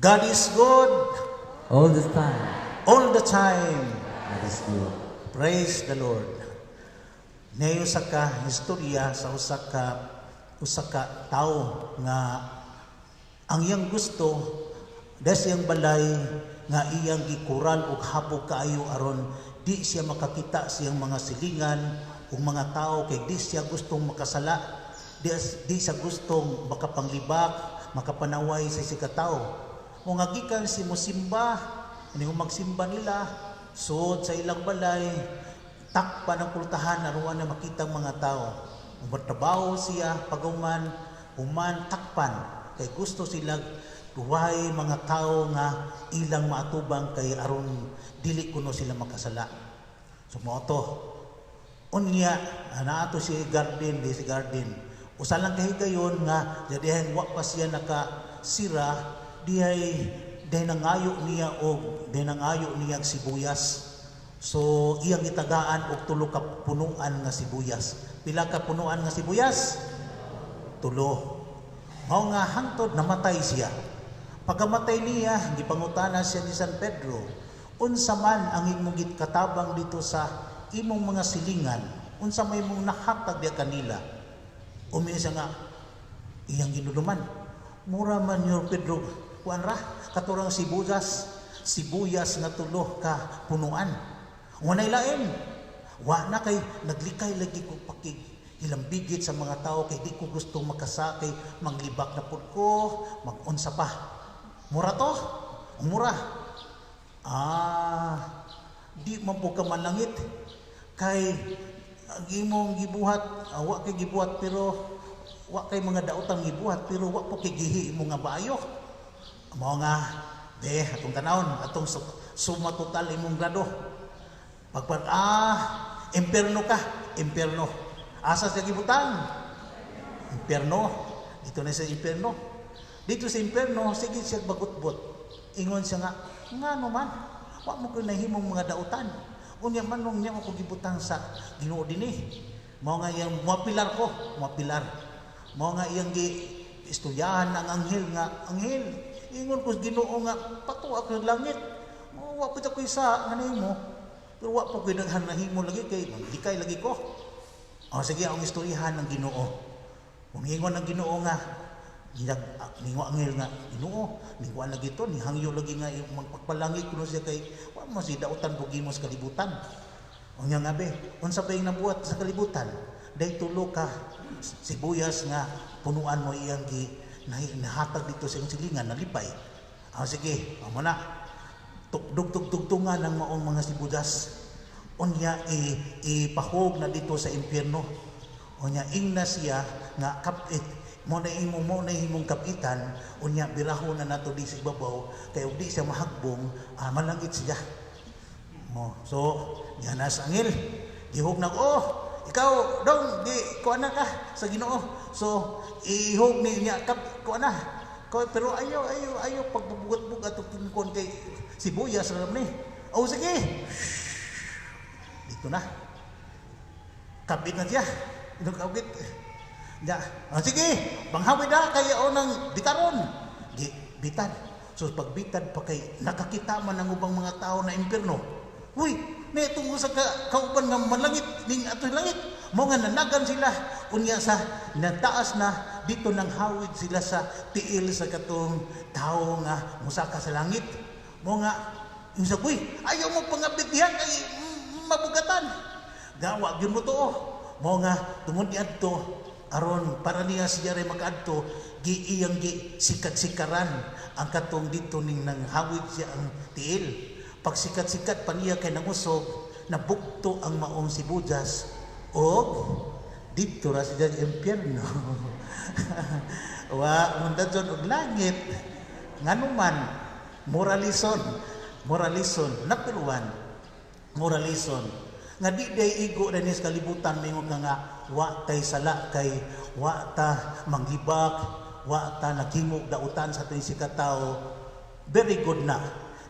God is good all the time. All the time. God is good. Praise the Lord. Naay usa ka istorya sa usa ka tawo nga ang iyang gusto des iyang balay nga iyang gikural og habog kaayo aron di siya makakita siyang mga silingan ug mga tao, kay di siya gustong makasala, di siya gustong makapanglibak, makapanaway sa isa ka tawo. Mo nga gikan si mosimba, ini magsimba nila sud sa ilang balay, takpan ang pultahan aron na makita ang mga tao. Trabaho siya pag-uman, human takpan kay gusto sila duway mga tao nga ilang maatubang kay aron dili kuno sila makasala. So mao to. Unya naato si garden di si garden. Usa lang kahigayon nga dihay wa pa siya nakasira, dihay dihay nangayo niya og dihay nangayo niya og sibuyas. So iyang gitagaan og tulo ka punuan nga sibuyas. Pila ka punuan nga sibuyas? Tulo. Mao nga hangtod namatay siya. Pagkamatay niya, gipangutana siya ni San Pedro, "Unsa man ang imong gikatabang dito sa imong mga silingan? Unsa may imong nahatag diya kanila?" Umi siya nga, iyang ginuluman, "Mura man your Pedro, kuan ra, katurang sibuyas, sibuyas nga tulo ka punuan." Walay lain. Wa na kay naglikay lagi ko pakig hilambigit sa mga tao kay di ko gusto makasa kay manglibak na pud ko, mag-unsa pa. Mura to? Mura. Ah, di man po ka manlangit kay ang imong gibuhat, wa kay gibuhat pero wa kay mga daotang gibuhat, pero wa po kay gihi imo nga baayo. Mao nga de atong tanawon atong suma total imong grado. Pagpag impierno ka, impierno. Asa siya gibutang? Impierno. Dito na sa impierno. Dito sa impierno, sige siya bagutbot. Ingon siya nga, ngano man, wa mo ko nahimong mga dautan. Unya man nung niya ko gibutang sa Ginoo dinhi. Mao nga iyang moapilar ko, moapilar. Mao nga iyang gi istoryahan ang anghel nga, "Anghel, ingon ko sa Ginoo nga pato ako sa langit. Mo wa pud ako isa nga nahimo. Pero wa pa ko'y daghan nahimo lagi kay likay lagi ko." O sige, ang istoryahan ng Ginoo. Kung ingon ng Ginoo nga, nag ningo anghel nga, "Ginoo, ningkuan lagi to, nihangyo lagi nga magpagpalangit kuno siya kay wa mo si dautan pug mo sa kalibutan." Unya nga be, unsa ba yung nabuhat sa kalibutan? Day tulo ka sibuyas nga punuan mo iyang gi nahatag dito sa iyong silingan nalipay. Ah, sige, amo na. Dugtug-dugtungan ang maong mga sibuyas. Unya ipahog na dito sa impyerno. Unya ingna siya nga kapit mo na imong kapitan, unya biraho na nato di sa ibabaw kay ug di siya mahagbong, malangit siya. Mo so yan na sa anghel gihog na, "Oh, ikaw dong di kuan na ka sa Ginoo." So ihog ni niya kap kuan na ko, pero ayo ayo ayo pagbubugat-bugat og kinkon kay sibuyas ra ni. Oh, sige, dito na kapit na siya, inong kapit ya. Ah, sige, panghawid na kay o nang bitaron. Gi bitan. So pagbitad pa kay nakakita man ang ubang mga tao na impierno. "Uy, may itong usa ka kauban nga malangit ning ato langit." Mo nga nanagan sila, unya sa nataas na dito nang hawid sila sa tiil sa katong tao nga musaka sa langit. Mo nga yung sa, "Uy, ayaw mo pangabit diha kay mabugatan." Gawa gyud mo to. Mo nga tungod niadto aron para niya siya ray makaadto, gi iyang gi sikat-sikaran ang katong dito ning nanghawid siya ang tiil. Pagsikat-sikat pa niya kay nangusog, nabukto ang maong sibuyas og dito ra siya sa impyerno. Wa mundadyon og langit. Nganuman? Moralison, moralison number one, moralison nga di day igo na sa kalibutan mingon ka nga wa tay sala kay wa ta manglibak, wa ta naghimo dautan sa tuwing sikatao. Very good na,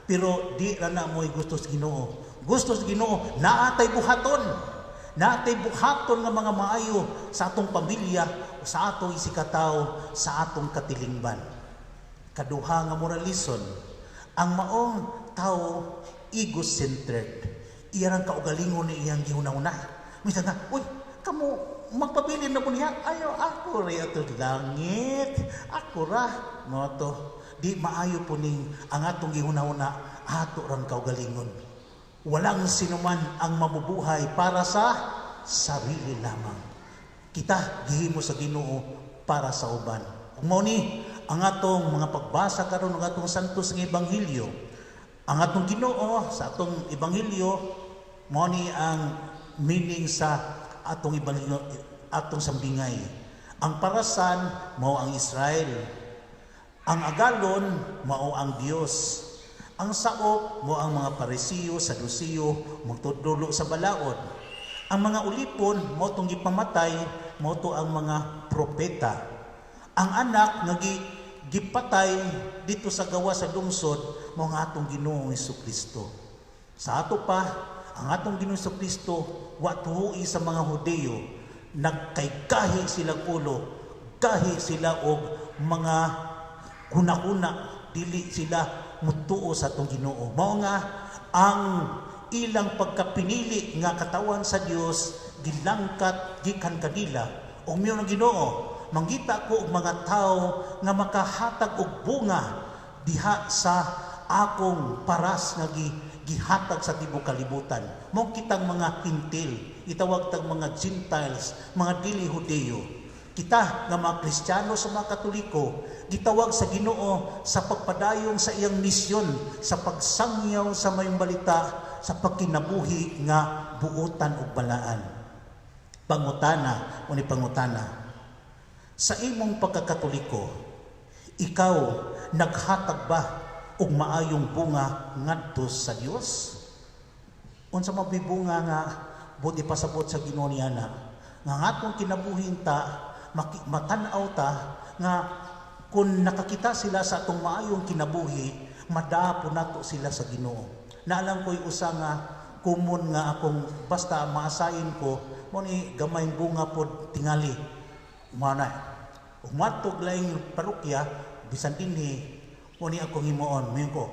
pero di ra na mo'y gusto sa Ginoo. Gusto sa Ginoo naa tay buhaton, naa tay buhaton nga mga maayo sa atong pamilya, sa atong isikatao, sa atong katilingban. Kaduha nga moral lesson, ang maong tao ego-centered. Iyang kaugalingon ni iyang gihuna-huna. Minsan nga, "Uy, kamo magpabilin na ko niya, ayo ako ra ato langit, ako ra." Mo to, di maayo po ning ang atong gihuna-huna, ato rang kaugalingon. Walang sinuman ang mabubuhay para sa sarili lamang. Kita gihimo sa Ginoo para sa uban. Ug mao ni ang atong mga pagbasa karon ng atong santos nga ebanghelyo. Ang atong Ginoo sa atong ebanghelyo, mao ni ang meaning sa atong ebanghelyo, atong sambingay. Ang parasan mao ang Israel. Ang agalon mao ang Dios. Ang saop mao ang mga Parisiyo, Sadusiyo, magtudulo sa balaod. Ang mga ulipon mao tong gipamatay, mao to ang mga propeta. Ang anak nga gipatay dito sa gawa sa lungsod mao ang atong Ginoong Kristo. Sa ato pa, ang atong Ginoong Kristo wa tuoi sa mga Hudeyo, nagkaygahi sila ulo, gahi sila og mga hunahuna, dili sila mutuo sa atong Ginoo. Mao nga ang ilang pagkapinili nga katawan sa Dios gilangkat gikan kanila. Ug miingon ang Ginoo, "Mangita ko og mga tawo nga makahatag og bunga diha sa akong paras nga gihatag sa tibuok kalibutan." Mao kitang mga Hentil, itawag tag mga Gentiles, mga dili Hudeyo. Kita nga mga Kristiyano sa mga Katoliko, gitawag sa Ginoo sa pagpadayon sa iyang misyon, sa pagsangyaw sa mayong balita, sa pagkinabuhi nga buotan ug balaan. Pangutana, uni pangutana. Sa imong pagkakatoliko, ikaw naghatag ba og maayong bunga ngadto sa Dios? Unsa mabibunga nga buot ipasabot sa Ginoo niya na nga ang atong kinabuhi ta matan-aw ta nga kung nakakita sila sa atong maayong kinabuhi, madapo nato sila sa Ginoo. Naalang ko'y usa nga common nga akong basta maasayin ko mo ni gamay bunga pod tingali. Mana ug matog laing parokya bisan dinhi, mo ni akong himuon, moingon ko.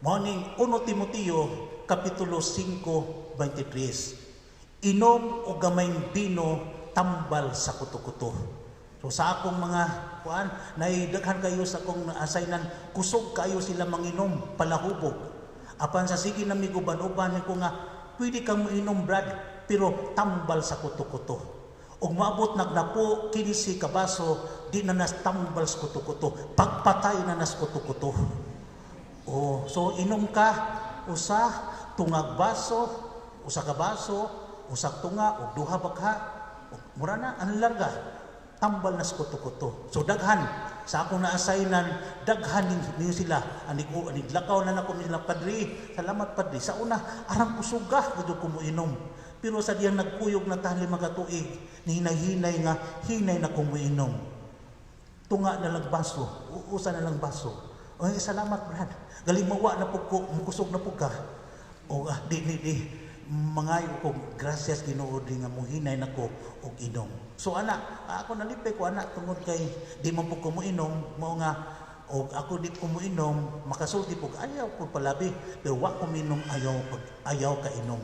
Mao ning 1 Timoteo kapitulo 5:23. Inom og gamayng bino, tambal sa kuto-kuto. So sa akong mga kuan, naidaghan kayo sa akong assignan, kusog kayo sila manginom, palahubog. Apan sa sige na miguban-uban ko nga, "Pwede kang mainom, Brad, pero tambal sa kuto-kuto." Ug maabot nagnapo 15 ka baso, di na nas tambal sa kuto-kuto, pagpatay na nas kuto-kuto. Oh, so inom ka usa tungag baso, usa ka baso, usa tunga og duha bakha. Mura na ang larga. Tambal na sa kuto-kuto. So daghan sa akong naassignan, daghan ninyo sila. Anig anig lakaw na nako nila, "Padre, salamat, Padre." Sa una, arang kusuga gud ko mo inom. Pero sa diyang nagkuyog na ta 5 ka tuig, ni hinay-hinay nga hinay na ko inom. Tunga na lang baso, usa na lang baso. "Oy, salamat, Brad. Galing mawa na pud ko, mukusog na pud ka." O ah, di di di mangayo ko gracias Ginoo di nga mohinay nako og inom. So ana, ako nalipay ko ana tungod kay di man pud ko moinom, mao nga og ako di ko moinom, makasulti pug ayaw ko palabi, pero wa ko minom ayaw pag ayaw ka inom.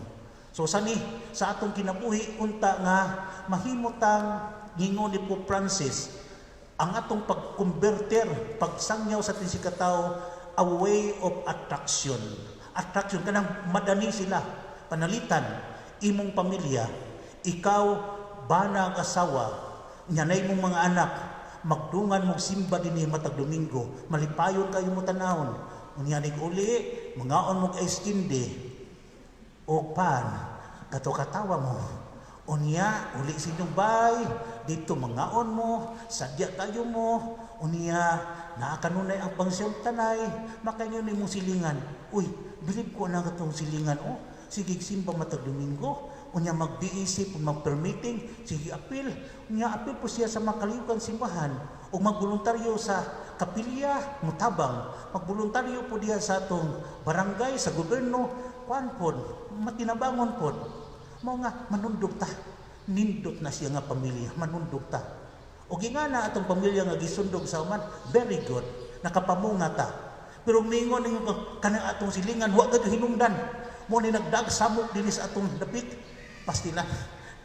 So sani sa atong kinabuhi unta nga mahimutang gingon ni Pope Francis ang atong pagkonverter, pagsangyaw sa ating sikatawo, a way of attraction. Attraction kanang madani sila panalitan imong pamilya, ikaw bana ang asawa, nyanay mong mga anak, magdungan mong simba dinhi matag Domingo, malipayon kayo mo tanawon. Unya nig uli, mangaon mog ice candy o pan, kato katawa mo. Unya, uli sa inyong bay, dito mangaon mo, sadya kayo mo, unya, naa kanunay ang pangsiyong tanay, makaingon nimong silingan, "Uy, bilib ko na katong silingan, oh, sige simba matag Domingo, unya mag-BEC po, mag-permitting, sige apil, unya apil po siya sa makaliwkan simbahan, o magboluntaryo sa kapilya, mutabang, magboluntaryo po diya sa atong barangay, sa gobyerno, kuan pod, matinabangon pod." Mao nga manundog ta. Nindot na siya nga pamilya, manundog ta. O na atong pamilya nga gisundog sa uman, very good. Nakapamunga ta. Pero mingon ninyo kanang atong silingan wa gud hinungdan. Mo ni nagdag samok dinhi sa atong dapit. Pastila,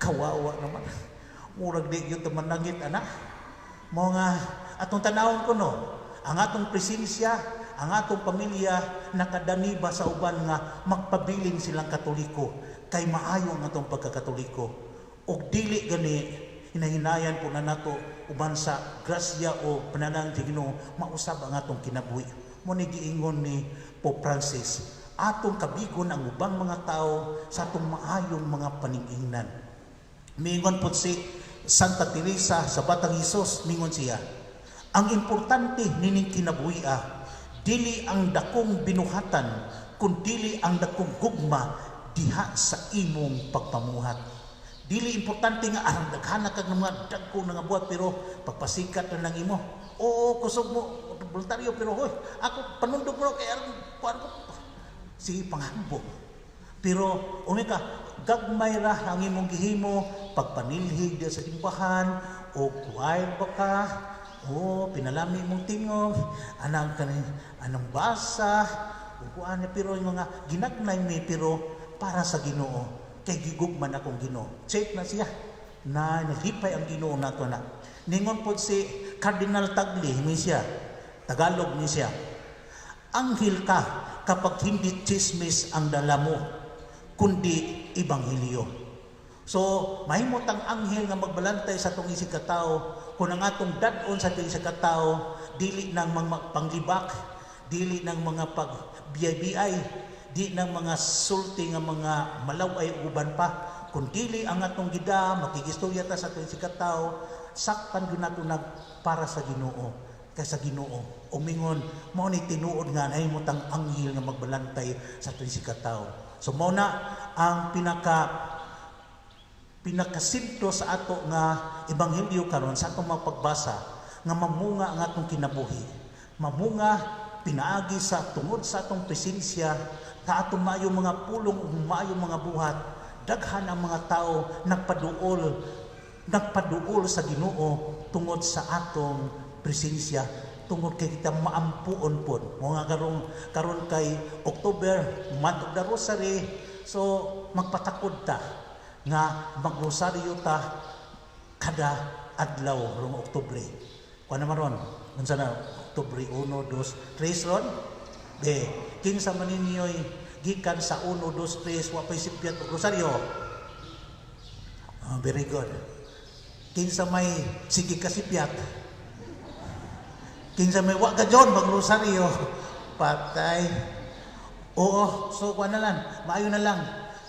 kawawa naman. Murag di gyud manangit ana. Mo nga atong tanawon kuno, ang atong presensya, ang atong pamilya nakadani ba sa uban nga magpabilin silang Katoliko kay maayo ang atong pagkakatoliko. Og dili gani, hinahinayan po na nato uban sa grasya o pananang sa Ginoo mausab ang atong kinabuhi. Mo ni giingon ni Pope Francis, atong kabigon ang ubang mga tao sa atong maayong mga paningingnan. Mingon po si Santa Teresa sa Batang Hesus, mingon siya, ang importante nining kinabuhia, dili ang dakong binuhatan, kun dili ang dakong gugma diha sa imong pagpamuhat. Dili importante nga arang daghana kag mga dagko nga buhat, pero pagpasikat na lang imo. Oo, kusog mo voluntaryo, pero hoy, ako panundog mo kay arang kuan ko. Sige, panghambo. Pero umi ka, gagmay ra ang imong gihimo, pagpanilhig diya sa simbahan, o choir ba ka, o pinalami imong tingog, anang kani anong basa, o kuan, pero yung mga ginagnay mi pero para sa Ginoo, kay gigugman akong Ginoo. Check na siya na nalipay ang Ginoo nato na. Ningon pod si Cardinal Tagle, mi siya, Tagalog ni siya. Anghel ka kapag hindi chismis ang dala mo, kundi ebanghelyo. So, mahimot ang anghel nga magbalantay sa atong isig katao kung ang atong dad-on sa atong isig katao dili nang mga panglibak, dili nang mga pag BIBI, di nang mga sulti nga mga malaway uban pa, kun dili ang atong gida makigistorya ta sa atong isig katao, sakpan gyud nato nag para sa Ginoo, kay sa Ginoo umingon mao ni tinuod nga nahimot ang anghel nga magbalantay sa atong isig katao. So mao na ang pinakasintro sa ato nga ebanghelyo karon sa atong mga pagbasa, nga mamunga ang atong kinabuhi, mamunga pinaagi sa tungod sa atong presensya, sa atong maayong mga pulong ug maayong mga buhat. Daghan ang mga tao nagpaduol sa Ginoo tungod sa atong presensya, tungod kay kita maampuon pod. Mo nga karong karon kay October, month of the Rosary, so magpatakod ta nga magrosaryo ta kada adlaw rong Oktubre. Kuan naman ron, unsa na Oktubre 1, 2, 3 ron? Be, kinsa man ninyo'y gikan sa 1, 2, 3 wa pay sipyat og rosaryo? Oh, very good. Kinsa may sige kasipyat? Kinsa may wa ka John magrosaryo? Patay. Oo, so kuan na lang, maayo na lang.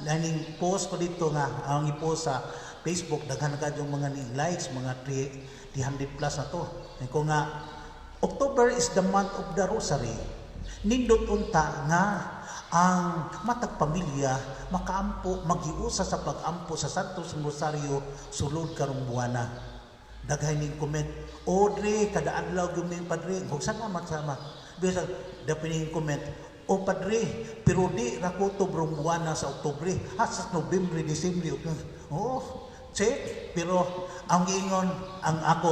Laning post ko dito nga ang i-post sa Facebook, daghan ka yung mga ni likes, mga 300 plus na to. Ko nga October is the month of the Rosary. Nindot unta nga ang matag pamilya makaampo, magiusa sa pag-ampo sa Santos Rosario sulod karong buwana. Daghay ning comment, "Audrey, kada adlaw gyud mi, padre." Ug salamat sama. Bisag dapin ning comment, "O padre, pero di ra ko to brong buwana sa Oktubre, ha sa Nobyembre, Disyembre." Oh, check, pero ang giingon ang ako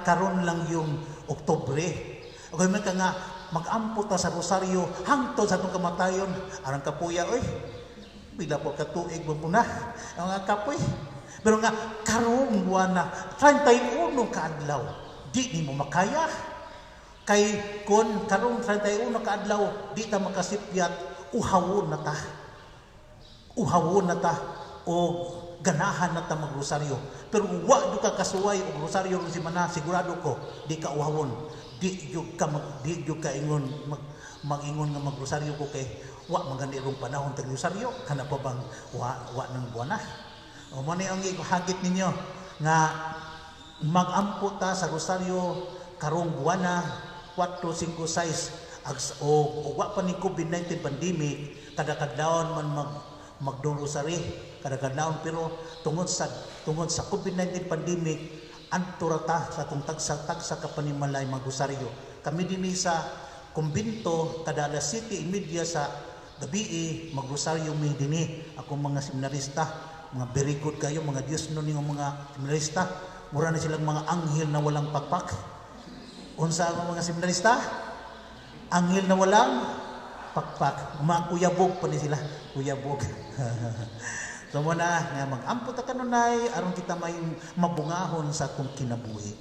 karon lang yung Oktubre. Okay man ka nga mag-ampo ta sa rosaryo hangtod sa atong kamatayon. Arang kapuya oy. Pila po ka tuig mo na. Ang nga kapoy. Pero nga karong buwana 31 ka adlaw, di nimo makaya. Kay kon karong 31 ka adlaw di ta makasipyat, uhawon na ta. Uhawon na ta o ganahan na ta magrosaryo. Pero wa jud ka kasuway og rosaryo ron semana, sigurado ko di ka uhawon. Di jud ka mag, di jud ka ingon mag, mag-ingon nga magrosaryo ko kay wa man gani rong panahon tag rosaryo, kana pa bang wa nang buwana. O mo ni ang hagit ninyo nga mag-ampo ta sa rosaryo karong buwana 4, 5, 6 ag o wa pa ni COVID-19 pandemic, kada kadlawon man magdong rosary kada kadlawon, pero tungod sa COVID-19 pandemic adto ra ta sa atong tagsa-tagsa ka panimalay magrosaryo. Kami dinhi sa kumbento kada alas 7:30 sa gabi magrosaryo mi dinhi. Akong mga seminarista, mga very good kayo, mga Dios no ning mga seminarista, mura na silang mga anghel na walang pakpak. Unsa ang mga seminarista? Anghel na walang pakpak. Mga kuyabog pa ni sila. Kuyabog. So mao na nga mag-ampo ta kanunay aron kita may mabungahon sa atong kinabuhi.